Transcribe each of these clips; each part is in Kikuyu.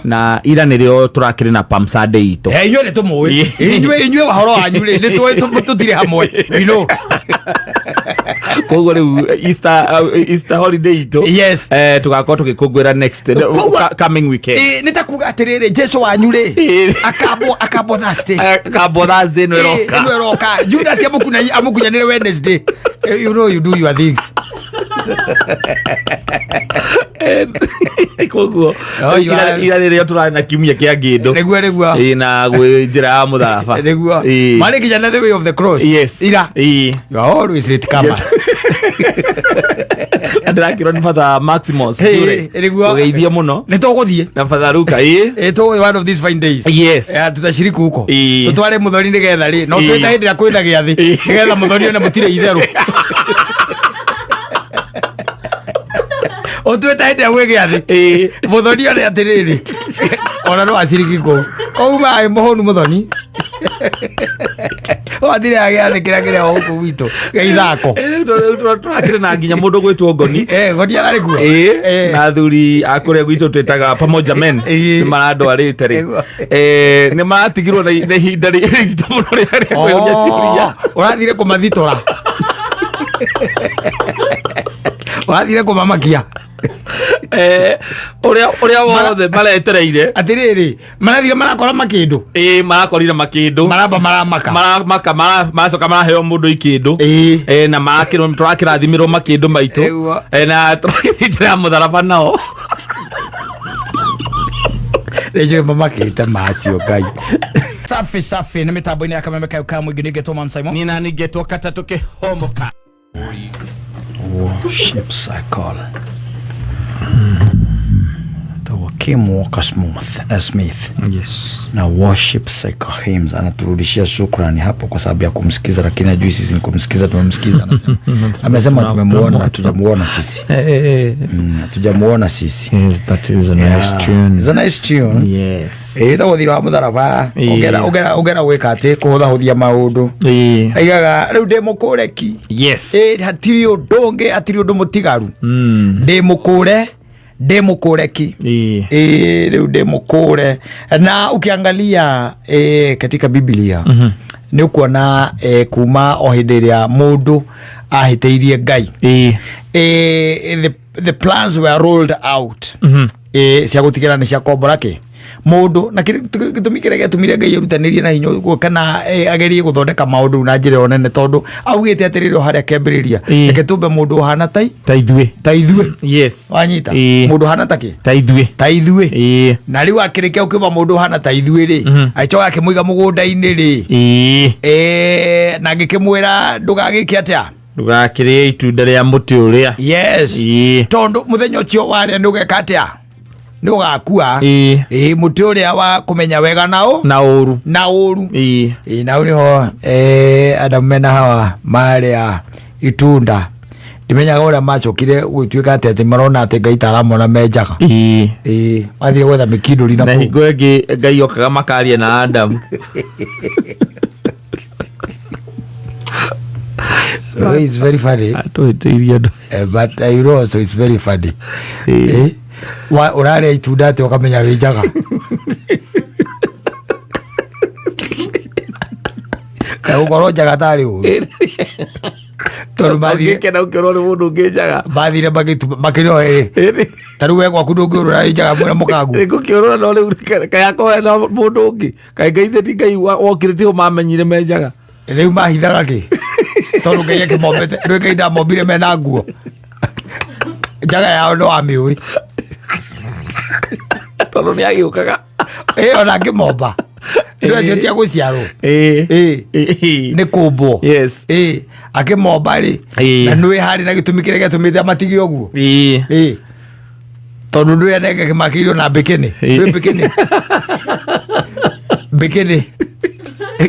Na ira nĩrĩo tũrakĩrĩ na Palm Sunday itũ. Eh, inyuĩ nĩ tũmũĩ. Inyuĩ ũhoro wanyu rĩ, nĩ tũĩ tũtirĩ hamwe, we know. Koguo rĩu Easter holiday itũ tũgakorwo tũgĩkũngũĩra next coming weekend. Nĩ ta kuga atĩrĩrĩ, Jesu wanyu rĩ, akambwo Thursday. Akambwo Thursday ĩno ĩroka. Ĩno ĩroka. Judas amũkunyanĩre Wednesday. You know you do your things. Koguo No, you are- ira rĩrĩa tũrarĩ na kiumia kĩa ngĩndũ. Nĩguo, nĩguo. Ĩ, na gwĩ njĩra ya mũtharaba. Nĩguo. Ĩ. Marĩ nginya na the way of the cross. Yes. Ira. Ĩ. You are always late comer. Na ndĩrakĩrwo nĩ Father Maximus. Hey, Njure. nĩguo. Ũgeithio mũno. Nĩ tũgũthiĩ. Na Father Luka. Ĩ. Tũgũthiĩ one of these fine days. Yes. Tutashiriki huko. Ĩ. Tũtware mũthoni nĩgetha rĩ. No Ĩ. twĩta hĩndĩ ĩrĩa kwĩna gĩathĩ. Ĩ. Nĩgetha mũthoni one mũtirĩ itherũ. Ũtuĩte hĩndĩ ĩrĩa gwĩ gĩathĩ. Ĩ. Mũthoni one atĩrĩrĩ. Ona no aciriki kũu. Auma ĩ mũhũnu mũthoni. Wathire gĩathĩ kĩrĩa kĩrĩa gũkũ gwitũ. Gĩa ithako. Rĩu tũrakĩrĩ na nginya mũndũ gwĩtwo ngoni. Ngoni ararĩ kuo. Ĩ, na athuri a kũrĩa gwitũ twĩtaga pamoja men Ĩ. nĩ marandwarĩte rĩ. Nĩguo. Nĩ maratigirwo na ihinda rĩritũ mũno rĩa kwĩyũria ciũria. Ũrathire kũmathitora. Ũrathire kũmamakia. Ũrĩa wothe maretereire. Atĩrĩrĩ, marathire marakora makĩndũ. Ĩ, marakorire makĩndũ. Maramba maramaka. Maramaka, maracoka maraheo mũndũ ikĩndũ. Ĩ. Na tũrakĩrathimĩrwo makĩndũ maitũ. Ĩguo. Na tũrakĩthiĩ njĩra ya mũtharaba nao. Rĩnjũĩ mamakĩte macio Ngai. Safi safi nĩ mĩtambo-inĩ ya kameme kayo ka mũingĩ nĩngetwo Mam Simon. Nina nĩngetwo katatũ kĩhomoka. Worship cycle. The Kim Walker Smith. Yes. Na worship cycle hymns anaturudishia shukrani hapo kwa sababu ya kumsikiza, lakini ajui sisi ni kumsikiza, tumemsikiza anasema. Amesema tumemuona, hatujamuona sisi. Hatujamuona sisi. Yes, but it's a nice tune. It's a nice tune. Yes. Ĩtagwo thira wa mũtharaba. Ũngera gwĩka atĩ kũhũthahũthia maũndũ. Aigaga rĩu ndĩ mũkũreki. Yes. Hatirĩ ũndũ ũngĩ, hatirĩ ũndũ mũtigaru. Ndĩ mũkũre, ndĩ mũkũreki. Rĩu ndĩ mũkũre. Na ukiangalia katika Biblia nĩ ũkuona kuma o hĩndĩ ĩrĩa mũndũ ahĩtĩirie Ngai. The plans were rolled out. Cia gũtigĩra nĩ cia kombora kĩ mũndũ na gĩtũmi kĩrĩa gĩatũmire Ngai erutanĩrie na hinya ũguo kana agerie gũthondeka maũndũ na njĩra ĩyo nene tondũ augĩte atĩrĩrĩ o harĩa kĩambĩrĩria, reke tũmbe mũndũ ũhana ta ithuĩ. Ta ithuĩ. Yes. Wanyita? Mũndũ ũhana ta kĩ? Ta ithuĩ. Ta ithuĩ. Na rĩu akĩrĩkia gũkĩũmba mũndũ ũhana ta ithuĩ rĩ, agĩcoka akĩmũiga mũgũnda-inĩ rĩ. Na ngĩkĩmwĩra ndũgagĩke atĩa? Ndũgakĩrĩe itunda rĩa mũtĩ ũrĩa. Yes. Tondũ mũthenya ũcio warĩa nĩ ũgeka atĩa? Nĩ ũgakua. Mũtĩ ũrĩa wa kũmenya wega na ũ? Na ũru. Na ũru. Na hau nĩho, Adamu mena Hawa marĩa itunda. Ndimenyaga ũrĩa macokire gũtuĩka atĩ atĩ marona atĩ Ngai taramona me njaga. Mathire gwetha mĩkindũri na Na kũu. hingo ĩngĩ Ngai okaga makaria na Adamu. Oh, it's very funny. Atũhĩtĩirie andũ. But you know also it's very funny. Ũrarĩa itunda atĩ ũkamenya wĩ njaga. Kaĩ gũkorwo njaga tarĩ ũru. Tondũ mathire Ũngĩkena ũkĩorwo nĩ mũndũ ũngĩ njaga. Mathire makĩrĩa Ta rĩu we gwaku ndũngĩũrũra wĩ njaga mwĩra mũkangu. Nĩ ngũkĩũrũra no rĩu kaĩ akorwo na mũndũ ũngĩ. Kaĩ Ngai thĩ ti Ngai wokire tiho mamenyire me njaga. Rĩu mahithaga kĩ? Tondũ Ngai akĩmombĩte, rĩu Ngai ndamombire mena nguo. Njaga yao no amĩũĩ. Tondũ nĩ agĩũkaga. Ona angĩmomba. Rĩu acio ti a gũciarwo. Nĩ kũmbwo. Yes. Akĩmomba rĩ. Na nĩũĩ harĩ na gĩtũmi kĩrĩa gĩatũmĩte amatige ũguo. Tondũ ndũĩ anenge kĩmakĩirio na mbĩkĩnĩ. Ndũĩ mbĩkĩnĩ? Mbĩkĩnĩ.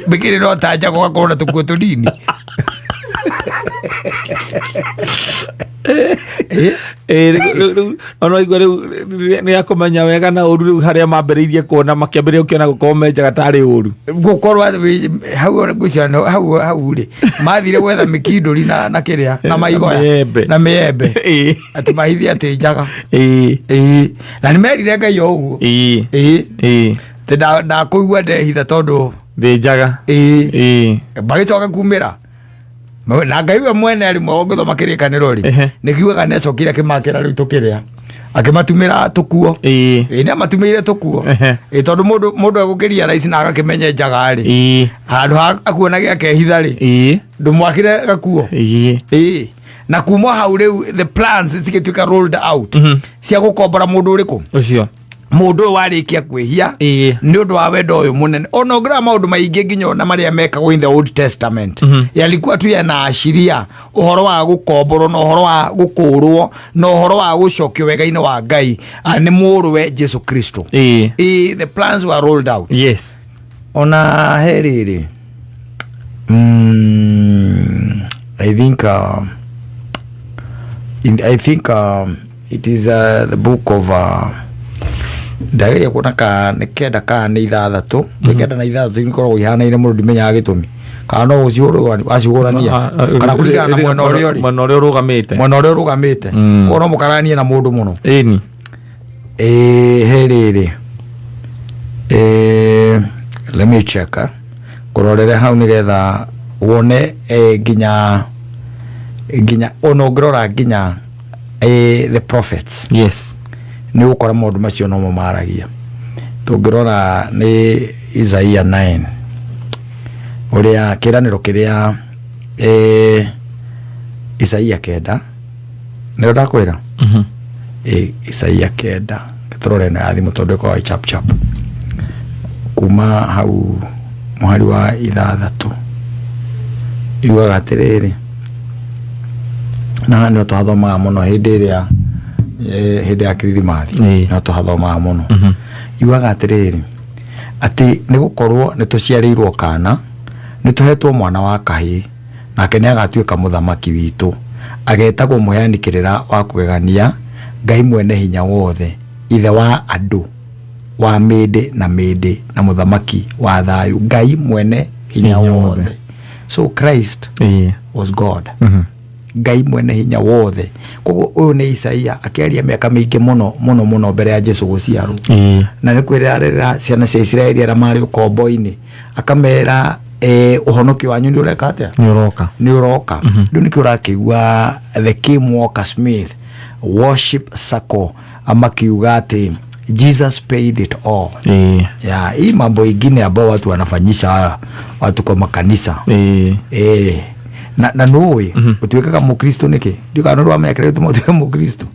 Mbĩkĩnĩ no ta njaga ũgakorwo na tũkuo tũnini. Ĩ, rĩu ona igua rĩu nĩ akũmenya wega na ũru rĩu harĩa mambĩrĩirie kuona makĩambĩrĩria gũkĩona gũkorwo menjaga tarĩ ũru. Gũkorwo atĩ hau ngwĩciria hau hau rĩ mathire gwetha mĩkindũri na kĩrĩa na maigoya mĩembe. Na mĩembe. Atĩ mahithie atĩ njaga. Ĩĩ, na nĩ merire Ngai o ũguo. Ĩĩ. Atĩ ndakũigua ndehitha tondũ Ndĩ njaga. Ĩĩ, magĩcoka kumĩra na Ngai we mwene arĩ mwega. Ũngĩthoma Kĩrĩkanĩro rĩ, nĩ kiugaga nĩ acokire akĩmakĩra rĩu tũkĩrĩa akĩmatumĩra tũkuo. Ĩĩ, nĩ amatumĩire tũkuo. Ĩĩ, tondũ mũndũ egũkĩria raici na agakĩmenya njaga rĩ, handũ ha akuona gĩakehitha rĩ, ndũmwakĩre gakuo. Ĩĩ, na kuma hau rĩu the plans cigĩtuĩka rolled out cia gũkombora mũndũ ũrĩkũ? Ũcio. Mũndũ ũyũ warĩkia kwĩhia nĩ ũndũ wa wendo ũyũ mũnene. Ona ũngĩrora maũndũ maingĩ nginya ona marĩa mekagwo in the Old Testament yalikuwa tu yanaashiria ũhoro wa gũkomborwo na ũhoro wa gũkũrwo na ũhoro wa gũcokio wega-inĩ wa Ngai, nĩ mũrũwe Jesu Kristo. Ĩĩ, the plans were rolled out. Ona he rĩrĩ, I think it is the book of ndageria kuona ka nĩ kenda kana nĩ ithathatũ. Nĩ kenda na ithathatũ ikoragwo ihanaine mũno, ndimenyaga gĩtũmi kana no wacihũrania kana kũringana na mwena ũrĩa ũrĩ. Mwena ũrĩa ũrũgamĩte. Mwena ũrĩa ũrũgamĩte. Koguo no mũkaranie na mũndũ mũno. Ĩĩ, he rĩrĩ, let me check, kũrorere hau nĩgetha wone nginya ona ũngĩrora nginya the prophets, nĩ ũgũkora maũndũ macio nomo maragia. Tũngĩrora nĩ Isaia 9, ũrĩa kĩranĩro kĩrĩa Isaia 9 nĩyo ndakwĩra. Isaia 9, tũrore ĩno ya thimũ tondũ ĩkoragwo ĩ chap chap. Kuma hau mũhari wa 6 yugaga atĩrĩrĩ, na no tũhathomaga mũno hĩndĩ ĩrĩa hĩndĩ ya Kirithimathi. No tũhathomaga mũno. Yugaga atĩrĩrĩ, atĩ nĩ gũkorwo nĩ tũciarĩirwo kana, nĩ tũhetwo mwana wa kahĩĩ, nake nĩ agatuĩka mũthamaki witũ. Agetagwo Mũheani Kĩrĩra wa Kũgegania, Ngai Mwene Hinya Wothe, Ithe wa Andũ wa Mĩndĩ na Mĩndĩ, na Mũthamaki wa Thayũ. Ngai Mwene Hinya Hinya Wothe. Wothe. So Christ was God, Ngai Mwene Hinya Wothe. Koguo ũyũ nĩ Isaia akĩaria mĩaka mĩingĩ mũno mũno mũno mbere ya Jesu gũciarwo, na nĩ kwĩrarĩra ciana cia Isiraeli arĩa marĩ ũkombo-inĩ, akamera ũhonokio wanyu nĩ ũreka atĩa? Nĩ ũroka. Nĩ ũroka. Rĩu nĩkĩo ũrakĩigua the Kim Walker Smith Worship Circle makiuga atĩ Jesus paid it all. Ya hii mambo ingine ambao watu wanafanyisha watu kwa makanisa. Na nũĩ ũtuĩkaga Mũkristo nĩkĩ? Ndiũ kana nĩ ũramenya kĩrĩa gĩtũma ũtuĩke Mũkristo.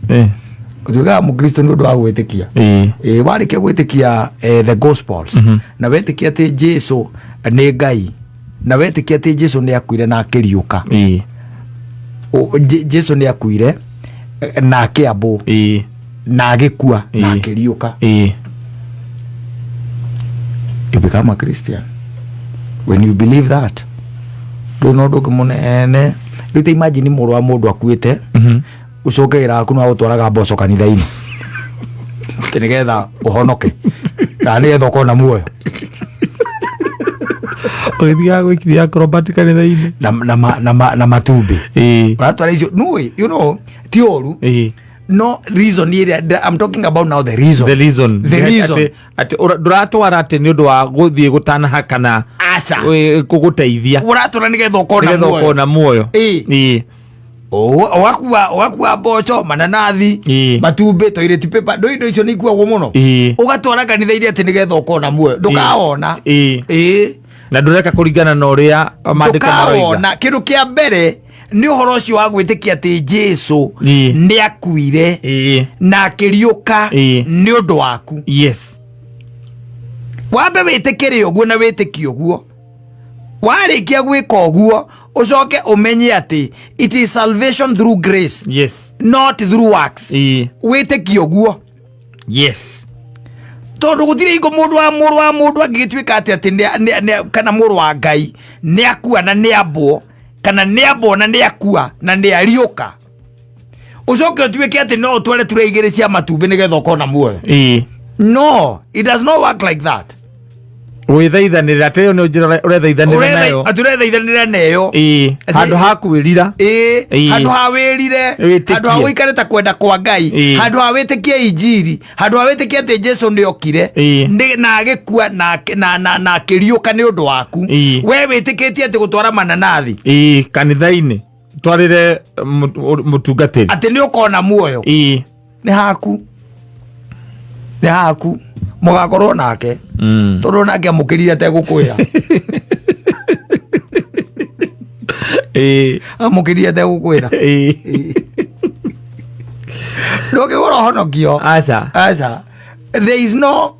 Ũtuĩkaga Mũkristo nĩ ũndũ wa gwĩtĩkia. Ĩ, warĩkia gwĩtĩkia the gospels, na wetĩkia atĩ Jesu nĩ Ngai, na wetĩkia atĩ Jesu nĩ akuire na akĩriũka. Jesu nĩ akuire na akĩambwo na agĩkua na akĩriũka. You become a Christian when you believe that. Ndũrĩ na ũndũ ũngĩ mũnene. Rĩu ta imagine mũrũ wa mũndũ akuĩte, ũcoke wĩra waku no gũtwaraga mboco kanitha-inĩ atĩ nĩgetha ũhonoke kana nĩgetha ũkorwo na muoyo. Ũgĩthiaga gwĩkiria acrobatic kanitha-inĩ. Na matumbĩ. Ũratwara icio nũĩ, ti ũru, no reason ĩrĩa I'm talking about now, the reason. The reason. The reason. Atĩ ndũratwara atĩ nĩ ũndũ wa gũthiĩ gũtanaha kana Aca. Gũgũteithia. Ũratwara nĩgetha ũkorwo na nĩgetha muoyo. ũkorwo na muoyo. Ũgakua mboco, mananathi, matumbĩ, toilet paper, ndå indo icio nĩ ikuagwo mũno. Ũgatwara kanitha-inĩ atĩ nĩgetha ũkorwo na muoyo, ndũkawona. Ĩĩ. Na ndũreka kũringana na ũrĩa maandĩko maroiga. Ndũkawona. Kĩndũ kĩa mbere nĩ ũhoro ũcio wa gwĩtĩkia atĩ Jesu nĩ akuire na akĩriũka nĩ ũndũ waku. Wambe wĩtĩkĩre ũguo na wĩtĩkie ũguo. Warĩkia gwĩka ũguo, ũcoke ũmenye atĩ it is salvation through grace, not through works. Wĩtĩkie ũguo. Tondũ gũtirĩ hingo mũndũ wa mũrũ wa mũndũ angĩgĩtuĩka atĩ kana mũrũ wa Ngai nĩ akua na nĩ ambwo, kana nĩ ambwo na nĩ akua na nĩ ariũka. Ũcoke ũtuĩke atĩ no ũtware tura igĩrĩ cia matumbĩ nĩgetha ũkona muoyo. Ĩĩ. No, it does not work like that. Gwĩthaithanĩrĩra atĩ ĩyo nĩ njĩra ũrethaithanĩra nayo. Atĩ ũrethaithanĩra nayo. Ĩĩ. Atĩ- Handũ ha kwĩrira. Ĩĩ, Ĩĩ. handũ ha wĩrire, Wĩtĩkie. handũ ha ũikare ta kwenda kwa Ngai, Ĩĩ. handũ ha wĩtĩkie injiri, handũ ha wĩtĩkie atĩ Jesu nĩ okire Ĩĩ. na agĩkua na akĩriũka nĩ ũndũ waku. Ĩĩ. We wĩtĩkĩtie atĩ gũtwara mananathi Ĩĩ, kanitha-inĩ twarĩre mũtungatĩri. Atĩ nĩ ũkona muoyo. Ĩĩ. Nĩ haku, nĩ haku mũgakorwo nake, tondũ nake amũkĩrire ategũkwĩra. Ĩĩ. Amũkĩrire ategũkwĩra. Ĩĩ. Ndũngĩgũra ũhonokio. Aca. Aca, there is no,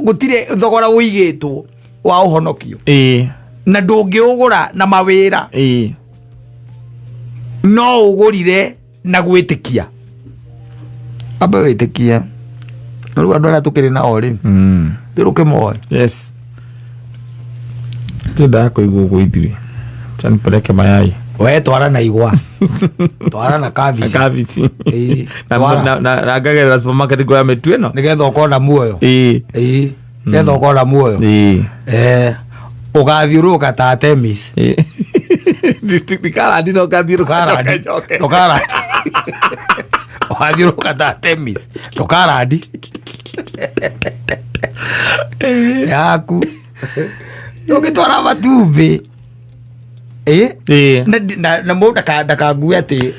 gũtirĩ thogora ũigĩtwo wa ũhonokio. Ĩĩ. Na ndũngĩũgũra na mawĩra. Ĩĩ. No ũgũrire na gwĩtĩkia, ambe wĩtĩkie. Rĩu andũ arĩa tũkĩrĩ nao rĩ, ndĩrũkĩmoe. Yes, tindaga kũigua ũguo ithuĩ. Acha nipeleke mayai. We twara na igwa, twara na kabici. Kabici. Ĩĩ, na twara. na ngagerera supermarket ngoya mĩtu ĩno. Nĩgetha ũkona muoyo. Ĩĩ. Ĩĩ, nĩgetha ũkona muoyo. Ĩĩ. Eh, ũgathiũrũrũka ta Artemis. Ĩĩ. Ndikarandi no ngathiũrũrũka Ndũkarandi. njoke. Ndũkarandi, ũgathiũrũrũka ta Artemis, ndũkarandi yaku ndũngĩtwara matumbĩ. Ĩ. Ĩĩ. Na mũndũ ndakangue atĩ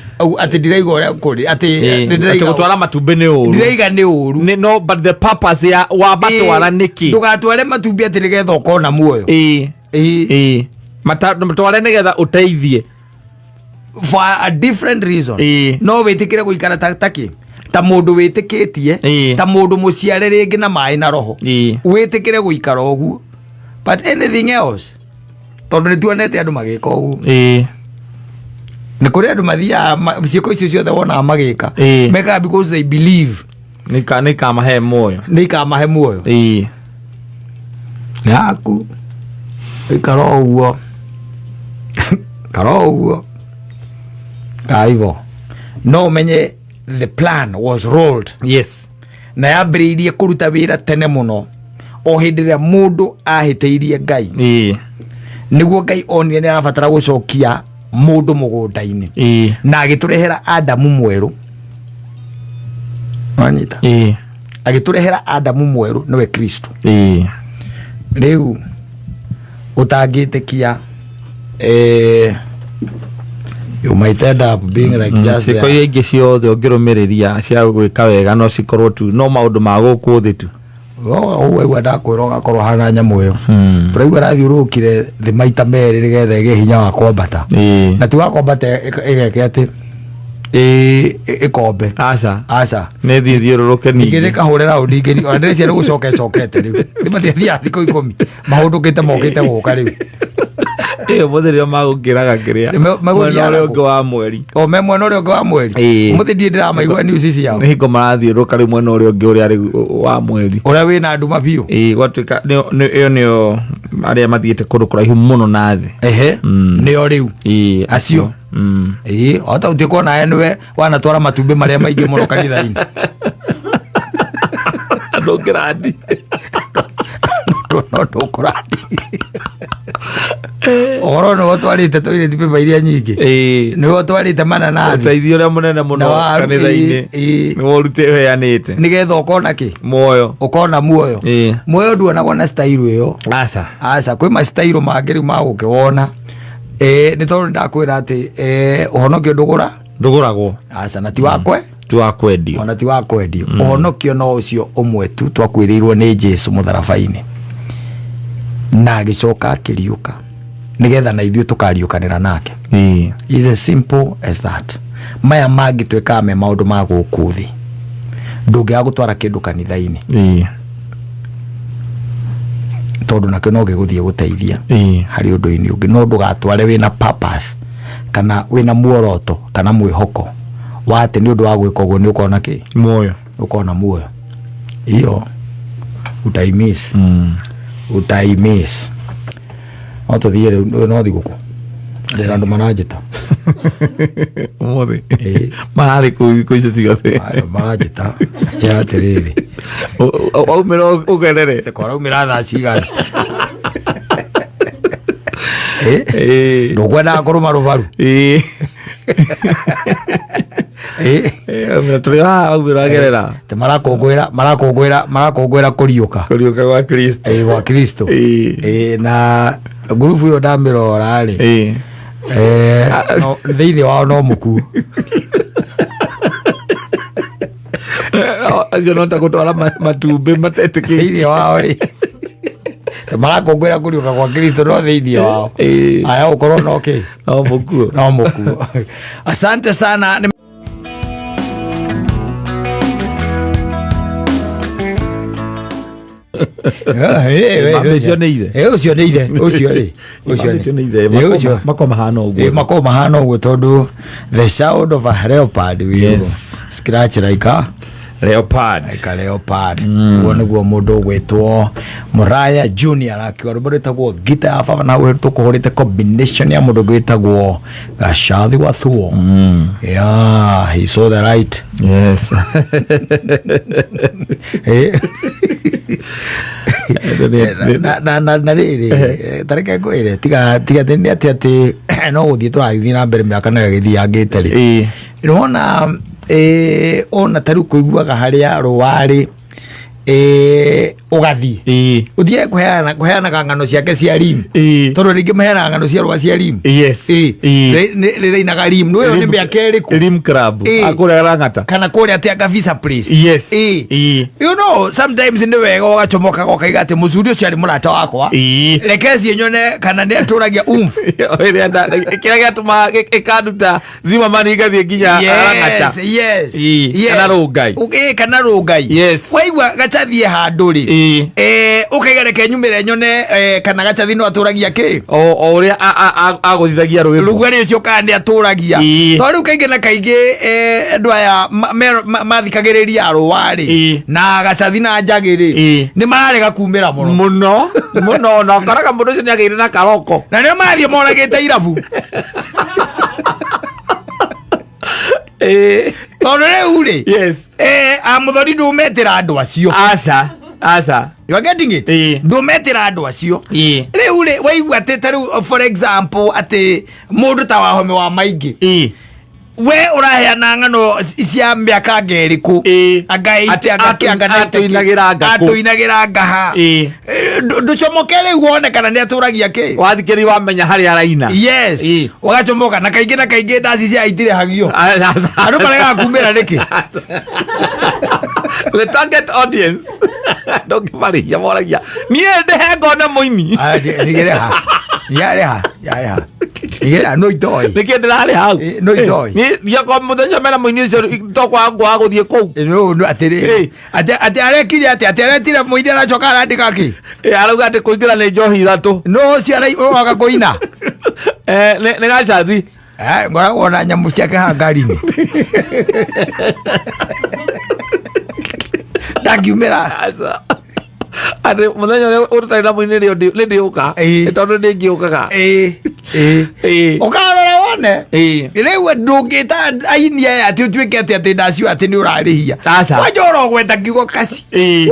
ndiraiga ũrĩa kũrĩ atĩ Ĩĩ. nĩ Atĩ ndĩraiga- gũtwara matumbĩ nĩ ũru. Ndiraiga nĩ ũru. No, but the purpose ya wamatwara Ĩĩ, nĩkĩ? Ndũgatware matumbĩ atĩ nĩgetha ũkona muoyo. Ĩĩ. Ĩĩ. Ĩĩ. Matware nĩgetha ũteithie. For a different reason. Ĩĩ. No wĩtĩkĩre gũikara ta kĩ, ta mũndũ wĩtĩkĩtie, Ĩĩ. ta mũndũ mũciare rĩngĩ na maĩ na roho. Ĩĩ. Wĩtĩkĩre gũikara ũguo, but anything else, tondũ nĩ tuonete andũ magĩka ũguo. Ĩĩ. Nĩ kũrĩ andũ mathiaga ciĩko icio ciothe wonaga magĩka. Ĩĩ. Mekaga because they believe Nĩkamahe muoyo. Nĩ ikamahe muoyo. Ĩĩ. Nĩ haku ikara ũguo, kara ũguo kaivo, no ũmenye the plan was rolled. Na yambĩrĩirie kũruta wĩra tene mũno o hĩndĩ ĩrĩa mũndũ ahĩtĩirie Ngai. Nĩguo Ngai onire nĩ arabatara gũcokia mũndũ mũgũnda-inĩ. Na agĩtũrehera Adamu mwerũ, wanyita? Ĩĩ. Agĩtũrehera Adamu mwerũ, nĩwe Kristo. Rĩu ũtangĩtĩkia, you might end up being like just Ciĩko there. iria ingĩ ciothe ũngĩrũmĩrĩria cia gwĩka wega no cikorwo tu no maũndũ ma gũkũ thĩ tu. Ũguo aigua ndakwĩra ũgakorwo hana nyamũ ĩyo tũraigua ĩrathiũrũrũkire thĩ maita merĩ nĩgetha ĩgĩe hinya wa kwambata. Na ti wa kwambata ĩgeke atĩ ĩkombe. Aca. Aca. Nĩ thiĩ thiũrũrũke. Ningĩ Ningĩ nĩkahũre raundi ingĩ, ona ndĩreciria nĩ gũcoka ĩcokete rĩu, nĩ matiathiaga thikũ 10 mahũndũkĩte mokĩte gũka rĩu. Ĩĩ, ũmũthĩ nĩo magũkĩraga kĩrĩa Nĩ mwena megũthiaga ũrĩa kũ? ũngĩ wa mweri. O me mwena ũrĩa ũngĩ wa mweri. Ĩĩ. Ũmũthĩ ndirĩ ndĩramaigua news ciao. Nĩ hingo marathiũrũrũka rĩu mwena ũrĩa ũngĩ ũrĩa rĩu wa mweri. Ũrĩa wĩna nduma biũ. Ĩĩ, gwatuĩka ĩyo nĩyo arĩa mathiĩte kũndũ kũraihu mũno na thĩ. Ehe, nĩo rĩu. Ĩĩ. Acio. Ĩĩ, ota ũtuĩka onawe nĩwe wanatwara matumbĩ marĩa maingĩ mũno kanitha-inĩ. Ndũngĩrandi. No ndũkũrandi ũhoro nĩwe ũtwarĩte toilet paper iria nyingĩ. Ĩĩ. Nĩwe ũtwarĩte mananathi. Ũteithio ũrĩa mũnene mũno Na waru, kanitha-inĩ. Ĩĩ, ĩĩ. Nĩwe ũrutĩ ũheanĩte. Nĩgetha ũkona kĩ? Muoyo. Ũkona muoyo. Ĩĩ. Muoyo nduonagwo na style ĩyo. Aca. Aca, kwĩ ma style mangĩ rĩu magũkĩwona. Ĩĩ, nĩ tondũ nĩndakwĩra atĩ ũhonokio ndũgũra. Ndũgũragwo. Aca, na ti wakwe. Ti wa kwendio. Ona ti wa kwendio. Ũhonokio no ũcio ũmwe tu twakwĩrĩirwo nĩ Jesu mũtharaba-inĩ na agĩcoka akĩriũka nĩgetha na ithuĩ tũkariũkanĩra nake. Is as simple as that. Maya mangĩ twĩkaga me maũndũ ma gũkũ thĩ. Ndũngĩaga gũtwara kĩndũ kanitha-inĩ, tondũ nakĩo no gĩgũthiĩ gũteithia harĩ ũndũ-inĩ ũngĩ, no ndũgatware wĩna purpose kana wĩna muoroto kana mwĩhoko wa atĩ nĩ ũndũ wa gwĩka ũguo nĩ ũkona kĩ. Muoyo. Ũkona muoyo, hiyo utaimiss. Utaimiss. No tũthiĩ rĩu, no thigũkũ Ndĩna andũ maranjĩta. Ũmũthĩ Ĩĩ. mararĩ kũ kũ icio ciothe. Andũ maranjĩta. Njĩra atĩrĩrĩ. Waumĩra ũgerere. Kwaraumĩra thaa cigana? Ĩ? Ĩĩ. Ndũkwendaga kũrũma rũbaru. Ĩĩ. Ĩ? Ĩĩ, waumĩra tũrĩ haha waumĩra wagerera. Atĩ marakũngũĩra marakũngũĩra marakũngũĩra kũriũka. Kũriũka gwa Kristo. Ĩ, gwa Kristo. Ĩĩ. Ĩ, na ngurubu ĩyo ndamĩrora rĩ. Ĩĩ. Eh, thĩinĩ wao no mũkuo. Acio no ta gũtwara matumbĩ matetĩkĩtie. Thĩinĩ wao rĩ. Marakũngũĩra kũriũka gwa Kristo no thĩinĩ wao. Ĩĩ. Aya gũkorwo no kĩ? No mũkuo. No mũkuo. Asante sana. Mambĩtio nĩ ithe. Ĩ, ũcio nĩ ithe ũcio rĩ ũcio Mambĩtio nĩ ithe. Ĩ, ũcio Makwa mahana Ĩ, ũguo. makoragwo mahana ũguo tondũ the sound of a leopard will Yes. scratch like a Leopard. like a leopard ũguo nĩguo mũndũ ũgwĩtwo Muraya Junior akiuga rwĩmbo rwĩtagwo ngita ya baba na tũkũhũrĩte combination ya mũndũ ũngĩ wĩtagwo Gacathi wa Thuo. Yeah, he saw the light. Yes. Eh. Na rĩrĩ tareke ngwĩre tiga tiga atĩ nĩ atĩ atĩ no gũthiĩ tũragĩthiĩ na mbere mĩaka nayo ĩgĩthiangĩte rĩ. Ĩĩ. Nĩwona ona ta rĩu kũiguaga harĩa rũarĩ ũgathiĩ Ĩĩ. ũthiĩ kũheana kũheanaga ng'ano ciake cia rim. Ĩĩ. Tondũ rĩngĩ maheanaga ng'ano cia rũa cia rim. Yes. Ĩĩ. Ĩĩ. Rĩrainaga rim nĩũĩ ĩyo nĩ mĩaka ĩrĩkũ? Rim Club. Ĩĩ. Akũrĩa Lang'ata. Kana kũrĩa atĩ anga Visa Place. Yes. Ĩĩ. Ĩĩ. You know, sometimes nĩ wega ũgacomokaga ũkaiga atĩ mũcuri ũcio arĩ mũrata wakwa. Ĩĩ. Reke thiĩ nyone kana nĩ atũragia umf. Ĩrĩa kĩrĩa gĩatũmaga ĩkanduta Zimmerman igathiĩ nginya Lang'ata. Yes, yes, Ĩĩ. yes. Kana Rũngai. Ĩĩ, kana Rũngai. Yes. Waigua gacathiĩ handũ rĩ. Ĩĩ. Ũkaiga reke nyumĩre nyone kana gacathi no atũragia kĩ. O ũrĩa agũthithagia rwĩmbo. Rũgari ũcio kana nĩ atũragia. Ĩĩ. Tondũ rĩu kaingĩ na kaingĩ andũ aya mathikagĩrĩria arũa rĩ. Ĩĩ. Na gacathi na njagĩ rĩ. Ĩĩ. Nĩ mararega kumĩra mũno. Mũno mũno na ũkoraga mũndũ ũcio nĩ agĩire na karoko. Na nĩo marathiĩ moragĩte irabu. Ĩĩ. Tondũ rĩu rĩ. Yes. Amũthoni ndũmetĩra andũ acio. Aca. Aca. You are getting it? Ĩĩ. Ndũmetĩra andũ acio. Ĩĩ. Rĩu rĩ waigua atĩ ta rĩu for example atĩ mũndũ ta Wahome wa Maingĩ. Ĩĩ. We ũraheana ng'ano cia mĩaka anga ĩrĩkũ? Ĩĩ. Anga 80, Atĩ anga kĩ, anga 90 kĩ. atũinagĩra anga kũ. Atũinagĩra anga ha. Ĩĩ. Ndũcomoke rĩu wone kana nĩ atũragia kĩ. Wathikĩrĩria wamenya harĩa araina. Yes. Ĩĩ. Ũgacomoka na kaingĩ na kaingĩ ndaci cia itirĩhagio. Aca. Andũ maregaga kumĩra nĩkĩ? The target audience. Ndũngĩmarĩhia moragia. Niĩ ndĩhe ngone mũini. Ndigĩrĩha. Yarĩha, yarĩha. Ndigĩrĩha no itoĩ. Nĩkĩ ndĩrarĩ hau? Ĩ, no itoĩ. Niĩ ndiakorwo mũthenya mena mũini ũcio tokwaga ngwaga gũthiĩ kũu. No no atĩrĩrĩ. Ĩ. Atĩ atĩ arekire atĩ atĩ aretire mũini aracoka arandĩka kĩ? Ĩ, arauga atĩ kũingĩra nĩ njohi ithatũ. No ũcio aroga kũina. Nĩ gacathi. Ngoragwo na nyamũ ciake haha ngari-inĩ. Ndangiumĩra. Aca. Atĩ mũthenya ũrĩa ũtarĩ na mũini nĩrĩo nĩndĩũka. Ĩ. Nĩ tondũ ndĩngĩũkaga. Ĩ, ĩ. Ĩ. Ũkarora wone. Ĩ. Rĩu ndũngĩta aini aya atĩ ũtuĩke atĩ atĩ ndacio atĩ nĩ ũrarĩhia. Aca. Kwanja ũrogweta kiugo kaci. Ĩ.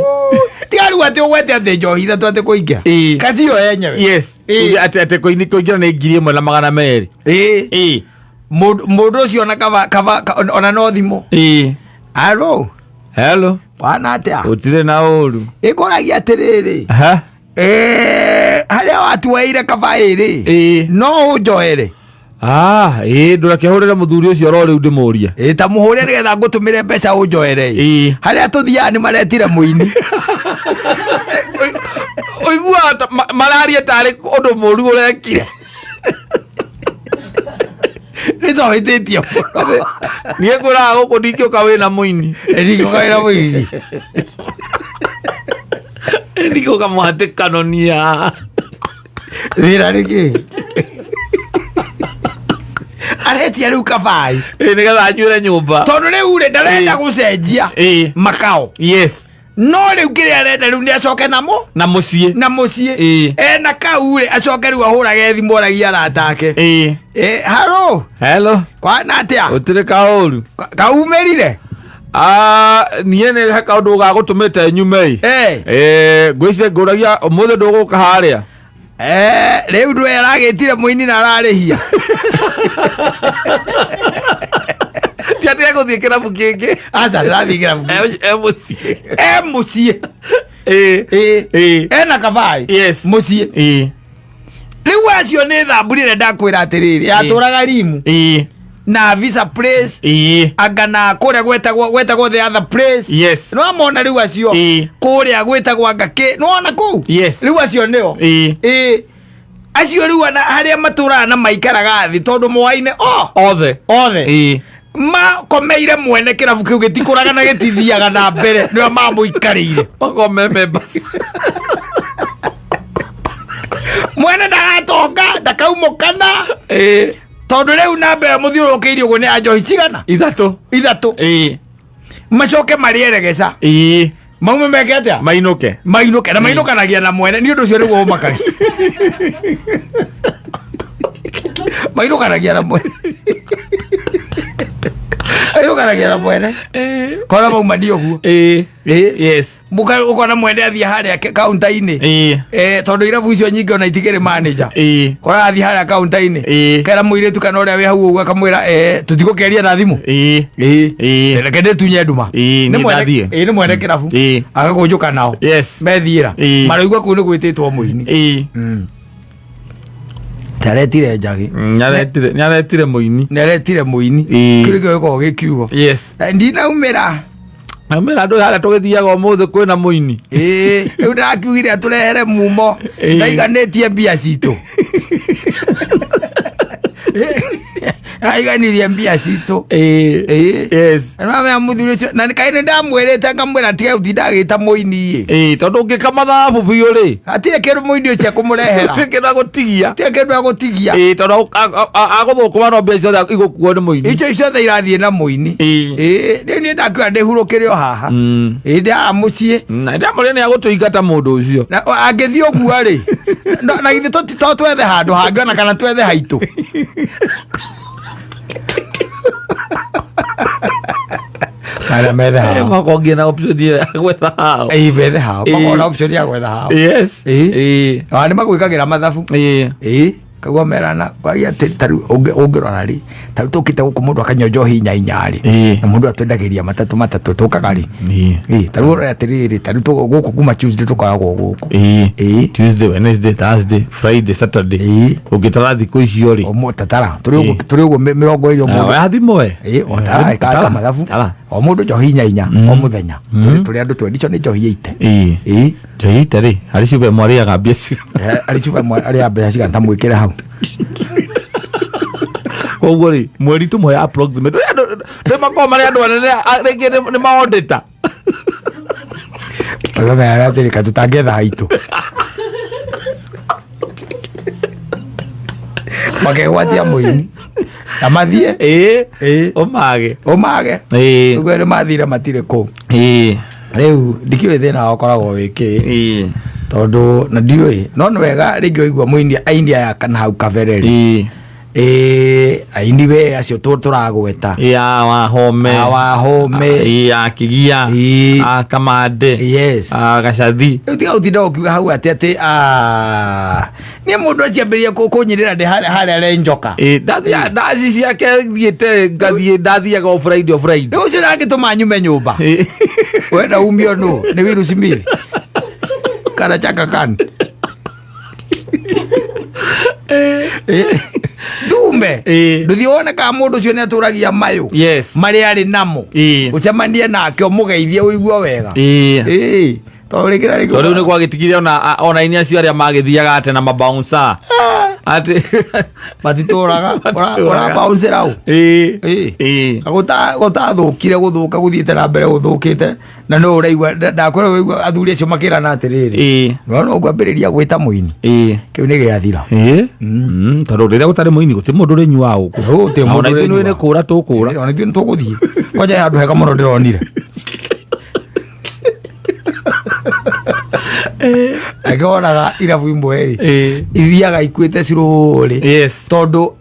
Tiga rĩu atĩ ũgwete atĩ njohi ithatũ atĩ kũingĩra. Ĩ. Kaci yo yenyewe. Yes. Ĩ. Atĩ atĩ kũingĩra nĩ 1,200. Ĩ. Ĩ. Mũndũ ũcio ona kaba kaba ona no thimũ. Ĩ. Alo. Hello. Wana atĩa? Gũtirĩ na ũru. Ĩkũragia atĩrĩrĩ. Aha. Harĩa watueire kaba ĩrĩ. Ĩ. No ũnjoere. Ah, ĩ ndũreke hũrĩre mũthuri ũcio oro rĩu ndĩmũrie. Ĩ ta mũhũre nĩgetha ngũtũmĩre mbeca ũnjoere. Ĩ. Harĩa tũthiaga nĩ maretire mũini. Ũiguaga ta mararia tarĩ ũndũ mũru ũrekire. Nĩ twahĩtĩtie mũno. Niĩ ngwĩraga gũkũ ndingĩũka wĩna mũini. Ndingĩũka wĩna mũini. Ndingĩũka mũhatĩkano nia. Thĩna nĩ kĩ? Aretia rĩu kabai. Ĩ nĩgetha anyuĩre nyũmba. Tondũ rĩu rĩ ndarenda Ĩ. gũcenjia Ĩ. makao. Yes. No rĩu kĩrĩa arenda rĩu nĩ acoke namo Na mũciĩ. na mũciĩ. Ĩĩ. Ena kau rĩ, acoke rĩu ahũrage thimũ oragie arata ake. Ĩĩ. Ĩ, haro Hello. kwana atĩa? Gũtirĩ kaũru. Kaumĩrire. Ah, niĩ nĩ he kaũndũ gagũtũmĩte nyume ĩ. Eh. Ĩĩ, ngwĩciria ngũragia ũmũthĩ ndũgũka harĩa. Eh, rĩu ndwe aragĩtire mũini na ararĩhia. Ti atĩ egũthiĩ kĩrabu kĩngĩ. Aca ndĩrathiĩ kĩrabu. E mũciĩ. E mũciĩ. Ĩĩ. Ĩĩ. Ĩĩ. Ena kabaĩ. Yes. Mũciĩ. Ĩĩ. Rĩu acio nĩ thamburi ĩrĩa ndakwĩra atĩrĩrĩ yatũraga rimu Ĩĩ. na visa place Ĩĩ. anga na kũrĩa gwetagwo the other place. Yes. Nĩwamona rĩu acio Ĩĩ. kũrĩa gwĩtagwo anga kĩ nĩwona kũu. Yes. Rĩu acio nĩo. Ĩĩ. Ĩĩ. Acio rĩu ona harĩa matũraga na maikaraga thĩ tondũ moaine o Othe. othe. Ĩĩ. Makomeire mwene kĩrabu kĩu gĩtikũraga na gĩtithiaga na mbere nĩo mamũikarĩire. Makome members. Mwene ndagatonga ndakaumũkana. Ĩĩ. Tondũ rĩu namba ĩyo mũthiũrũrũkĩirie ũguo nĩ ya njohi cigana? Ithatũ. Ithatũ. Ĩĩ. Macoke marĩeregeca. Ĩĩ. Maume meke atĩa? Mainũke. Mainũke na mainũkanagia na mwene nĩ ũndũ ũcio nĩguo ũmakagia. Mainũkanagia na mwene. Mainũkanagia na mwene. Ĩĩ. Kona mauma nĩ ũguo. Ĩĩ. Ĩĩ. Yes. Mũka ũkona mwene athiĩ harĩa kaunta-inĩ. Ĩĩ. Tondũ irabu icio nyingĩ ona itikĩrĩ manager. Ĩĩ. Kora athiĩ harĩa kaunta-inĩ. Ĩĩ. Kera mũirĩtu kana ũrĩa wĩ hau ũguo akamwĩra tũtigũkĩaria na thimũ. Ĩĩ. Ĩĩ. Ĩĩ. Reke ndĩtunye nduma. Ĩĩ, Nĩ niĩ mwene ndathiĩ. ĩĩ, nĩ mwene kĩrabu. Ĩĩ. Agakũnjũka nao. Yes. Methiĩra. Ĩĩ. Maraigua kũu nĩ gwĩtĩtwo mũini. Ĩĩ. Taretire njagĩ. Nĩaretire nĩaretire mũini. Nĩaretire mũini. Ĩĩ. Kĩu nĩkĩo gĩkoragwo gĩ kiugo. Yes. Ndinaumĩra. Aumĩra andũ harĩa tũgĩthiaga ũmũthĩ kwĩna mũini. Ĩĩ, rĩu ndakiugire atũrehere mumo. Ĩĩ. Ndaiganĩtie mbia citũ. Aiganirie mbia citũ. Ĩĩ. Ĩĩ. Yes. Nĩwamenya mũthuri ũcio na kaĩ nĩndamwĩrĩte ngamwĩra tige gũtinda agĩta mũini ĩ. Ĩĩ, tondũ ũngĩka mathabu biũ rĩ. Hatirĩ kĩndũ mũini ũcio ekũmũrehera. Gũtirĩ kĩndũ agũtigia. Hatirĩ kĩndũ agũtigia. Ĩĩ, tondũ agũthũkũma no mbia ciothe igũkuo nĩ mũini. Icio ciothe irathiĩ na mũini. Ĩĩ. Ĩĩ, rĩu niĩ ndakiuga ndĩhurũkĩre o haha. Ĩĩ, ndĩ haha mũciĩ. Na ndamũrĩa nĩ agũtũingata mũndũ ũcio. Na angĩthiĩ ũguo rĩ, na githĩ to twethe handũ hangĩ ona kana twethe haitũ. Arĩa methe hao. Makongia na option ya gwetha hao. Ĩĩ, methe hao. Ĩĩ. Makona option ya gwetha hao. Yes. Ĩĩ. Ĩĩ. Ona nĩ magwĩkagĩra mathabu. Ĩĩ. Ĩĩ. Kaguo merana kwaria atĩ tarĩu ũngĩrora rĩ, tarĩu tũkĩte gũkũ mũndũ akanyua njohi inya inya rĩ, Ĩĩ. na mũndũ atwendagĩria matatũ matatũ tũkaga rĩ. Ĩĩ. Ĩĩ, tarĩu ũrore atĩrĩrĩ, tarĩu gũkũ kuma Tuesday tũkoragwo gũkũ. Ĩĩ. Ĩĩ. Tuesday, Wednesday, Thursday, Friday, Saturday. Ĩĩ. Ũngĩtara thikũ icio rĩ. Ũmũ tatara tũrĩ ũguo tũrĩ ũguo mĩrongo ĩrĩ o mũndũ. Wathimũ we. Ĩĩ, o tara ĩka mathabu. Tara. O mũndũ njohi inya inya o mũthenya. Tũrĩ andũ twendi icio nĩ njohi ite. Ĩĩ. Ĩĩ. Njohi ite rĩ, harĩ cuba ĩmwe arĩaga mbia cigana. Arĩ cuba ĩmwe arĩa mbeca cigana ta mwĩkĩre hau. Koguo rĩ, mweri tũmũhe approximate. Ndĩ makoragwo marĩ andũ anene rĩngĩ nĩ maondĩta. Tũkamenya atĩrĩ ka tũtangĩetha haitũ. Makegwatia mũini. Na mathiĩ. Ĩĩ. Ĩĩ. Ũmage. Ũmage. Ĩĩ. Ũguo nĩ mathire matirĩ kũu. Ĩĩ. Rĩu ndikĩũĩ thĩna wao ũkoragwo wĩ kĩ. Ĩĩ. Tondũ na ndiũĩ no nĩ wega rĩngĩ waigua mũini aini aya kana hau kabere rĩ. Ĩĩ. Ĩĩ aini we acio tũragweta. Ya Wahome. Wahome. Ĩĩ ya Kĩgia. Ĩĩ. A Kamande. Yes. A Gacathi. Rĩu tiga gũtinda ũkiuga hau atĩ atĩ niĩ mũndũ aciambĩrĩria kũnyĩrĩra ndĩ harĩa renjoka. Ĩĩ ndathi ndaci ciake thiĩte ngathiĩ ndathiaga o Friday o Friday. Rĩu ũcio ndangĩtũma nyume nyũmba. Ĩĩ. Wenda umio nũ? Nĩ Will Smith? Kana Chaka Khan? Ndume. Ĩĩ. Ndũthiĩ wone kana mũndũ ũcio nĩ atũragia mayũ. Yes. Marĩa arĩ namo. Ĩĩ. Ũcemanie nake ũmũgeithie ũigue wega. Ĩĩ. Ĩĩ. Tondũ rĩngĩ na rĩngĩ. Tondũ rĩu nĩ gwagĩtigire ona aini acio arĩa magĩthiaga atĩ na mabouncer. Atĩ Matitũraga. Matitũraga. Ũrabounce ũ? Ĩĩ. Ĩĩ. Ĩĩ. Gũtathũkire gũthũka gũthiĩte na mbere gũthũkĩte na no ũraigua ndakwĩra ũraigua athuri acio makĩrana atĩrĩrĩ. Ĩĩ. Nĩwona ũngwambĩrĩria gwĩta mũini. Ĩĩ. Kĩu nĩ gĩathira. Ĩĩ. Tondũ rĩrĩa gũtarĩ mũini gũtirĩ mũndũ ũrĩnyuaga gũkũ. Gũtirĩ mũndũ Ona ithuĩ ũrĩnyuaga. nĩ kũra tũkũra. Ona ithuĩ nĩ tũgũthiĩ. Kwanja he handũ hega mũno ndĩronire. Akĩonaga irabu imwe rĩ Ĩĩ. ithiaga ikuĩte cirũrĩ Yes. tondũ